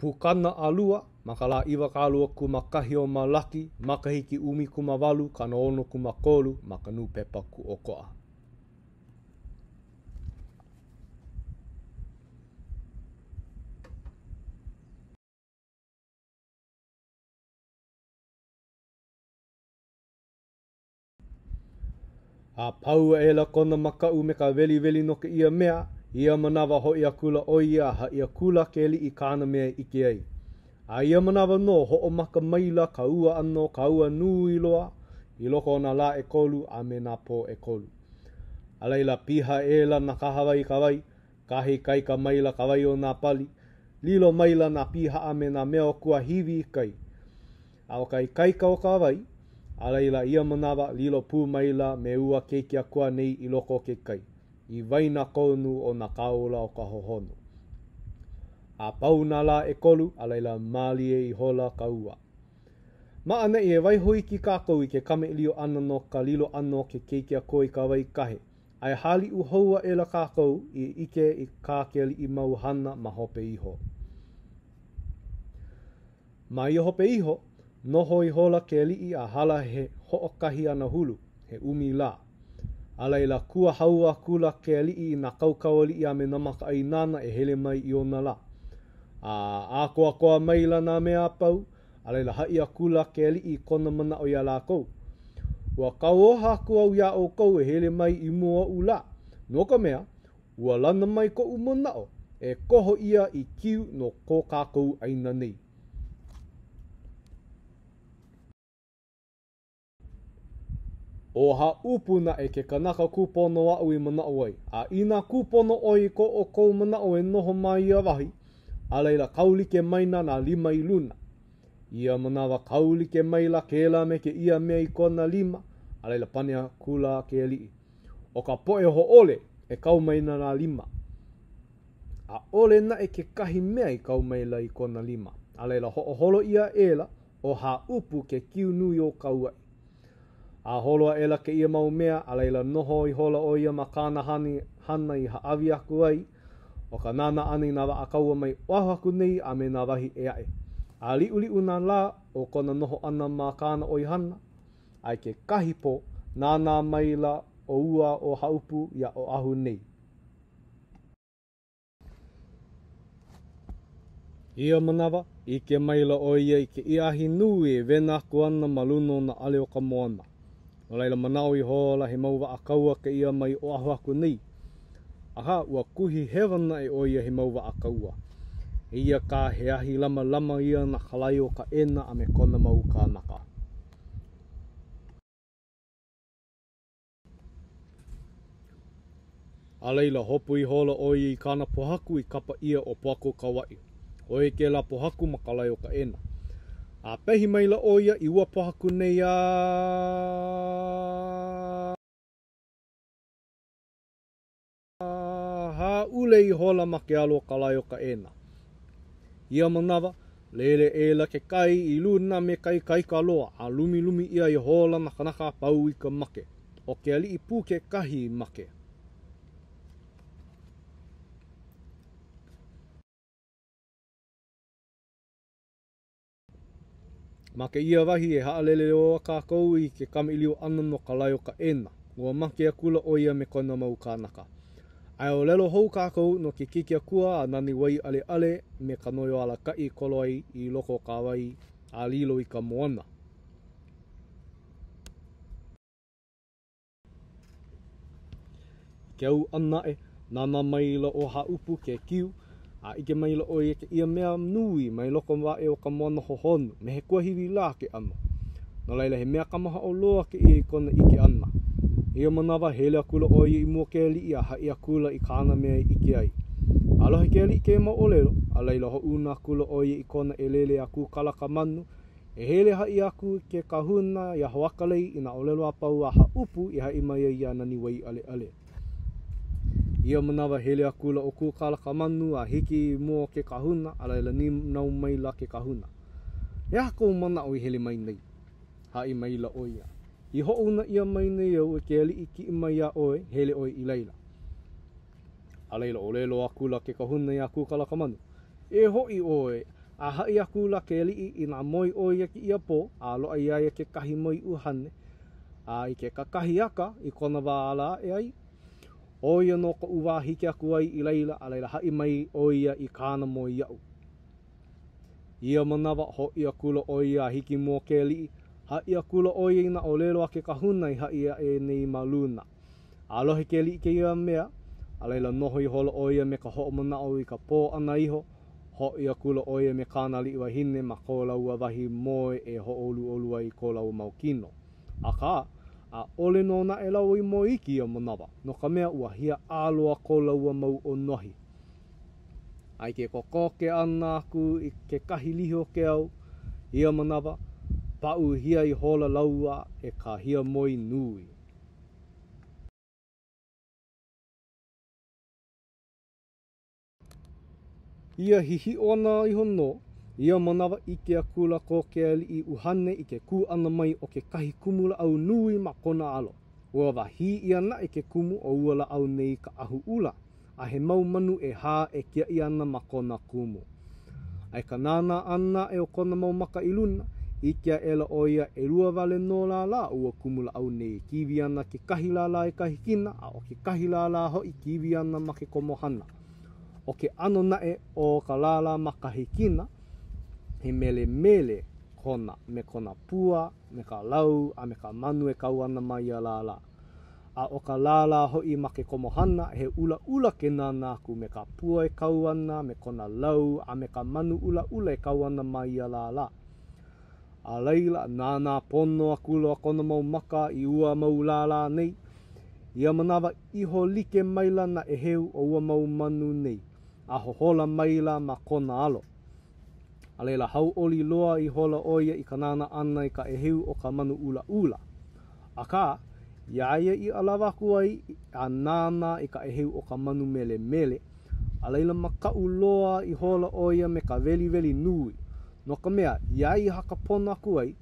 Pukana ʻalua, ma ka lā 21 o Malaki, makahiki 1863 ma ka Nūpepa Kūʻokoʻa. A pau aʻela kona makaʻu me ka weliweli no kēia mea, ia manawa hoʻi akula ʻo ia a haʻi akula ke aliʻi i kāna mea i ʻike ai. A ia manawa nō, hoʻomaka maila ka ua ʻana o ka ua nui loa i loko o nā lā ʻekolu a me nā pō ʻekolu. A laila, piha aʻela nā kahawai i ka wai, kahe ikaika maila ka wai o nā pali, lilo maila nā pihaʻa me nā mea o kuahiwi i kai. A ʻo ka ikaika o ka wai, a laila ia manawa lilo pū maila me ua keiki akua nei i loko o ke kai, i waena konu o nā kāula o ka hohonu. A pau nā lā ʻekolu, a laila mālie ihola ka ua. Ma ʻaneʻi e waiho iki kākou i ke kamaʻilio ʻana no ka lilo ʻana o ke keiki akua i ka wai kahe, a e hāliʻu hou aʻela kākou i ʻike i kā ke aliʻi mau hana ma hope iho. Ma ia hope iho, noho ihola ke aliʻi a hala he hoʻokahi anahulu, he ʻumi lā. A laila, kuahau akula ke aliʻi i nā kaukaualiʻi a me nā makaʻāinana e hele mai i ona lā. A ʻākoakoa maila nā mea a pau, a laila haʻi akula ke aliʻi i kona manaʻo iā lākou. Ua kauoha aku au iā ʻoukou e hele mai i mua oʻu lā, no ka mea, Ua lana mai koʻu manaʻo e koho ʻia i kiu no ko kākou ʻāina nei. ʻO Hāʻupu naʻe ke kanaka kūpono aʻu i manaʻo ai, a inā kūpono ʻoe i ko ʻoukou manaʻo e noho ma ia wahi, a laila kaulike maina nā lima i luna. Ia manawa kaulike maila kēlā me kēia mea i kona lima, a laila pane akula ke aliʻi. ʻO ka poʻe hōʻole, e kau maila nā lima. ʻAʻole naʻe kekahi mea i kau maila i kona lima, a laila hoʻoholo ʻia aʻela ʻo Hāʻupu ke kiu nui o Kauaʻi. A holo aʻela kēia mau mea, a laila noho ihola ʻo ia ma kāna hana i hāʻawi aku ai, ʻo ka nānā ʻana i nā waʻa kaua mai Oʻahu aku nei a me nā wahi ʻē aʻe. A liʻuliʻu nā lā o kona noho ʻana ma kāna ʻoihana, A i kekahi pō, nānā maila ʻo ua ʻo Hāʻupu iā Oʻahu nei. I ia manawa, ʻike maila ʻo ia i kēia ahi nui e wena aku ana ma luna o nā ʻale o ka moana. No laila manaʻo ihola he mau waʻa kaua kēia mai Oʻahu aku nei. Akā, ua kuhi hewa naʻe ʻo ia he mau waʻa kaua. Eia kā he ahi lamalama ia na Kalai o Kaʻena a me kona mau kānaka. A laila, hopu ihola ʻo ia i kāna pōhaku i kapa ʻia ʻo Poakokauaʻi. ʻO ia kēlā pōhaku ma ka lae o Kaʻena. A pehi maila ʻo ia i ua pōhaku nei a. Hāʻule ihola ma ke alo o ka lae o Kaʻena. Ia manawa, lele aʻela ke kai i luna me ka ikaika loa, a lumilumi ʻia ihola nā kānaka a pau i ka make. ʻO ke aliʻi pū kekahi i make. Ma kēia wahi e haʻalele loa kākou i ke kamaʻilio ʻana no ka lae o Kaʻena. Ua make akula ʻo ia me kona mau kānaka. A e ʻōlelo hou kākou no ke keiki akua a Naniwaiʻaleʻale me Kanoeoalakaʻi i kolo ai i loko o ka wai a lilo i ka moana. I ke au ʻana aʻe, nānā maila ʻo Hāʻupu, ke kiu, a ʻike maila ʻo ia i kēia mea nui mai loko aʻe o ka moana hohonu, me he kuahiwi lā ke ʻano. No laila, he mea kamahaʻo loa kēia i kona ʻike ʻana. I ia manawa, hele akula ʻo ia i mua o ke aliʻi a haʻi akula i kāna mea i ʻike ai. A lohe ke aliʻi kēia mau ʻōlelo, a laila hoʻouna akula ʻo ia i kona ʻelele a Kūkalakamanu, E hele haʻi aku i ke kahuna iā Hoakalei i nā ʻōlelo a pau a Hāʻupu i haʻi mai ai iā Naniwaiʻaleʻale. I ia manawa, hele akula ʻo Kūkalakamanu a hiki i mua o ke kahuna, a laila nīnau maila ke kahuna, He aha kou manaʻo i hele mai nei? Haʻi maila ʻo ia, I hoʻouna ʻia mai nei au e ke aliʻi kiʻi mai iā ʻoe, hele ʻoe i laila. A laila, ʻōlelo akula ke kahuna iā Kūkalakamanu, E hoʻi ʻoe. A haʻi akula ke aliʻi inā moe ʻo ia kēia pō, a loaʻa iā ia kekahi moe ʻuhane, a i ke kakahiaka i kona wā ala aʻe ai, ʻo ia nō koʻu wā hiki aku ai i laila, a laila haʻi mai ʻo ia i kāna moe iaʻu. Ia manawa, hoʻi akula ʻo ia a hiki mua o ke aliʻi, haʻi akula ʻo ia i nā ʻōlelo a ke kahuna i haʻi aʻe nei ma luna. A lohe ke aliʻi kēia mea, a laila noho ihola ʻo ia me ka hoʻomanaʻo i ka pō ʻana iho, hoʻi akula ʻo ia me kāna aliʻi wahine ma ko lāua wahi moe e hōʻoluʻolu ai i ko lāua mau kino. Akā, ʻaʻole nō naʻe lāua i moe iki ia manawa, no ka mea, ua hiaʻā loa ko lāua mau ʻōnohi. A i ke kokoke ʻana aku i kekahi lihi o ke ao, ia manawa, paʻuhia ihola lāua e ka hiamoe nui. Ia hihiʻo ʻana iho nō, ia manawa ʻike akula ko ke aliʻi ʻuhane i ke kū ʻana mai o kekahi kumulāʻau nui ma kona alo. Ua wahī ʻia naʻe ke kumu o ua lāʻau nei i ka ʻahuʻula, a he mau manu ʻehā e kiaʻi ana ma kona kumu. A i ka nānā ʻana aʻe o kona mau maka i luna, ʻike aʻela ʻo ia ʻelua wale nō lālā o ua kumulāʻau nei e kīwī ana kekahi lālā i ka hikina a ʻo kekahi lālā hoʻi kīwī ana ma ke komohana. ʻO ke ʻano naʻe o ka lālā ma ka hikina, he melemele kona me kona pua, me ka lau, a me ka manu e kau ana ma ia lālā. A ʻo ka lālā hoʻi ma ke komohana, he ʻulaʻula ke nānā aku me ka pua e kau ana, me kona lau, a me ka manu ʻulaʻula e kau ana ma ia lālā. A laila, nānā pono akula kona mau maka i ua mau lālā nei. Ia manawa, iho like maila nā ʻēheu o ua mau manu nei, a hohola maila ma kona alo. A laila, hauʻoli loa ihola ʻo ia i ka nānā ʻana i ka ʻēheu o ka manu ʻulaʻula. Akā, iā ia i ʻalawa aku ai a nānā i ka ʻēheu o ka manu melemele, a laila makaʻu loa ihola ʻo ia me ka weliweli nui, no ka mea, iā ia i haka pono aku ai,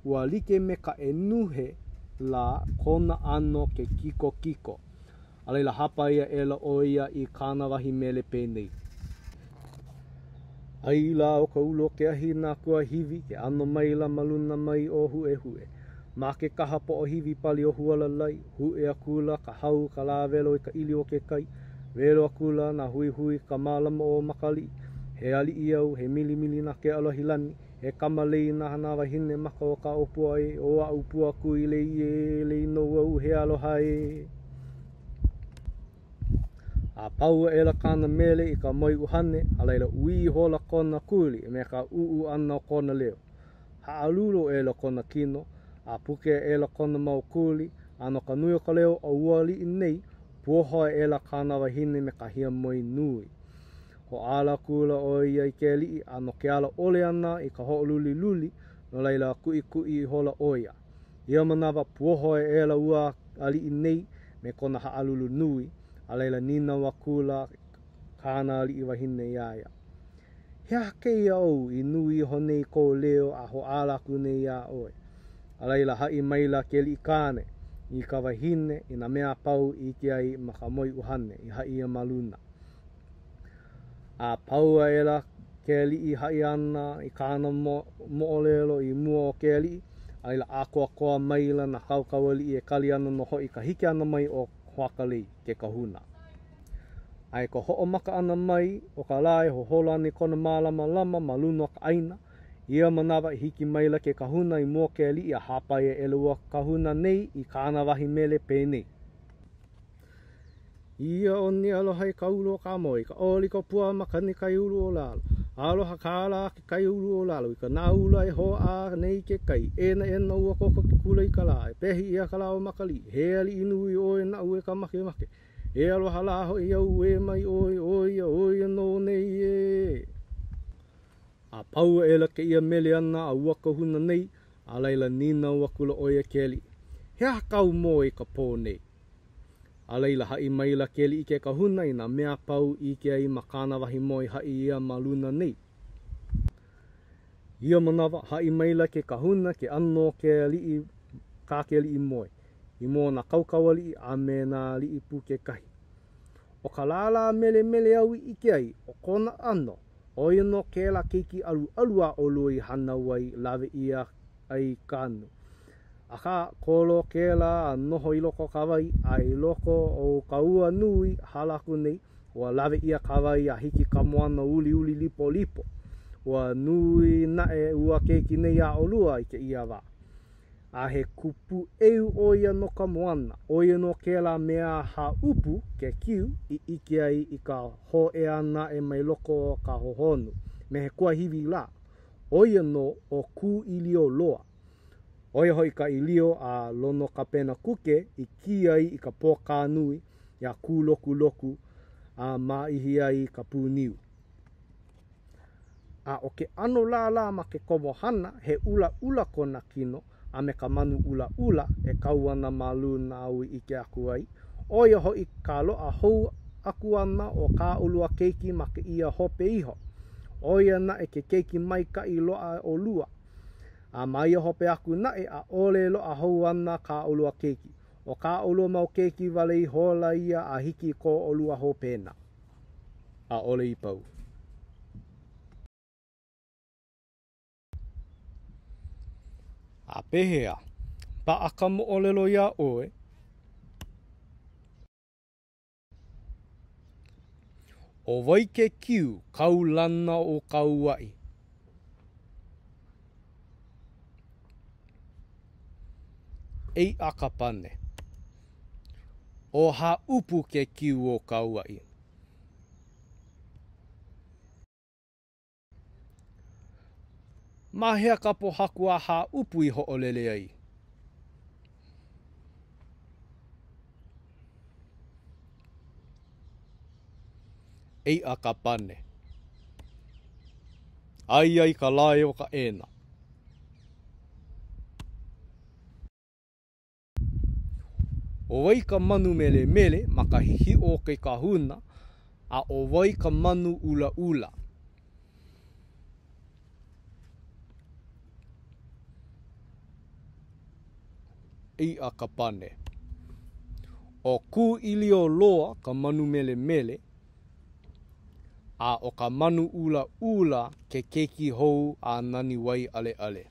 ua like me ka ʻenuhe lā kona ʻano ke kikokiko. A laila hāpai aʻela ʻo ia i kāna wahi mele penei. ʻAi lā ʻo ka ulu o ke ahi nā kuahiwi, ke ano maila ma luna mai o Huʻehuʻe. Ma ke kaha poʻohiwi pali o Hualalai, huʻe akula ka hau ka lā welo i ka ʻili o ke kai. Welo akula nā huihui ka mālama o Makaliʻi. He aliʻi au, he milimili na Keʻalohilani, he kamalei na nā wāhine maka o ka ʻōpua ē, ʻo aʻu pua kui lei ē, lei nou au he aloha ē. A pau aʻela kāna mele i ka moeʻuhane, a laila uī ihola kona kuli me ka ʻuʻu ʻana o kona leo. Haʻalulu aʻela kona kino, a puke aʻela kona mau kuli, a no ka nui o ka leo o ua aliʻi nei, puoho aʻela kāna wahine me ka hiamoe nui. Hoʻāla akula ʻo ia i ke aliʻi, a no ke ala ʻole ʻana i ka hoʻoluliluli, no laila kuʻikuʻi ihola ʻo ia. Ia manawa, puoho aʻela ua aliʻi nei me kona haʻalulu nui, a laila nīnau akula kāna aliʻi wahine iā ia, He aha kēia ou i nui iho nei kou leo a hoʻāla aku nei iā ʻoe? A laila haʻi maila ke aliʻi kāne i ka wahine i nā mea a pau i ʻike ai ma ka moeʻuhane i haʻi ʻia ma luna. A pau aʻela ke aliʻi haʻi ʻana i kāna moʻolelo i mua o ke aliʻi, a laila ʻākoakoa maila nā kaukaualiʻi e kali ana nō hoʻi i ka hiki ʻana mai o Hoakalei, ke kahuna. A i ka hoʻomaka ʻana mai o ka lā e hoholo ana i kona mālamalama ma luna o ka ʻāina, ia manawa i hiki maila ke kahuna i mua o ke aliʻi a hāpai aʻela ua kahuna nei i kāna wahi mele penei. Ia one aloha i ka ulu o ka moe, i ka ʻoli ka pua makani kai ulu o lalo. Aloha kā lā ke kai ulu o lalo, i ka nāula e hōʻā nei i ke kai. ʻEnaʻena ua koko ke kula i ka lā, e pehi ʻia ka lā o Makaliʻi. He aliʻi nui ʻoe naʻu e ka makemake. E aloha lā hoʻi au e mai ʻoe, ʻo ia, ʻo ia nō nei ē. A pau aʻela kēia mele ʻana a ua kahuna nei, a laila nīnau akula ʻo ia ke aliʻi, He aha kāu moe i ka pō nei? A laila, haʻi maila ke aliʻi ke kahuna i nā mea a pau i ʻike ai ma kāna wahi moe i haʻi ʻia ma luna nei. Ia manawa, haʻi maila ke kahuna ke ʻano o ke aliʻi, kā ke aliʻi moe, i mua o nā kaukaualiʻi a me nā aliʻi pū kekahi. ʻO ka lālā melemele au i ʻike ai, ʻo kona ʻano, ʻO ia nō kēlā keiki ʻaluʻalu a ʻolua i hānau ai, lawe ʻia ai kanu. Akā, kolo kēlā a noho i loko o ka wai, a i loko o ka ua nui, hala aku nei, ua lawe ʻia ka wai a hiki ka moana uliuli lipolipo. Ua nui naʻe ua keiki nei a ʻolua i kēia wā. A he kupuʻeu ʻo ia no ka moana, ʻo ia nō kēlā mea a Hāʻupu, ke kiu, i ʻike ai i ka hōʻea ʻana aʻe mai loko o ka hohonu, me he kuahiwi lā. ʻO ia nō ʻo Kūʻīlioloa. ʻO ia hoʻi ka ʻīlio a Lonokapena Kuke i kī ai i ka pōkā nui iā Kūlokuloku a māʻihi ai i ka pūniu. A ʻo ke ʻano lālā ma ke komohana, he ʻulaʻula kona kino, a me ka manu ʻulaʻula e kau ana ma luna āu i ʻike aku ai, ʻo ia hoʻi ka loaʻa hou aku ʻana o kā ʻolua keiki ma kēia hope iho. ʻO ia naʻe ke keiki maikaʻi loa a ʻolua. A ma ia hope aku naʻe, ʻaʻole e loaʻa hou ana kā ʻolua keiki. ʻO kā ʻolua mau keiki wale ihola ia a hiki i ko ʻolua hopena. ʻAʻole i pau. A pehea? Paʻa ka moʻolelo iā ʻoe? ʻO wai ke kiu kaulana o Kauaʻi? Eiʻa ka pane. ʻO Hāʻupu ke kiu o Kauaʻi. Ma hea ka pōhaku a Hāʻupu i hoʻolele ai? Eiʻa ka pane. Aia i ka lae o Kaʻena. ʻO wai ka manu melemele ma ka hihiʻo o ke kahuna, a ʻo wai ka manu ʻulaʻula? Eiʻa ka pane. ʻO Kūʻīlioloa ka manu melemele, a ʻo ka manu ʻulaʻula ke keiki hou a Naniwaiʻaleʻale.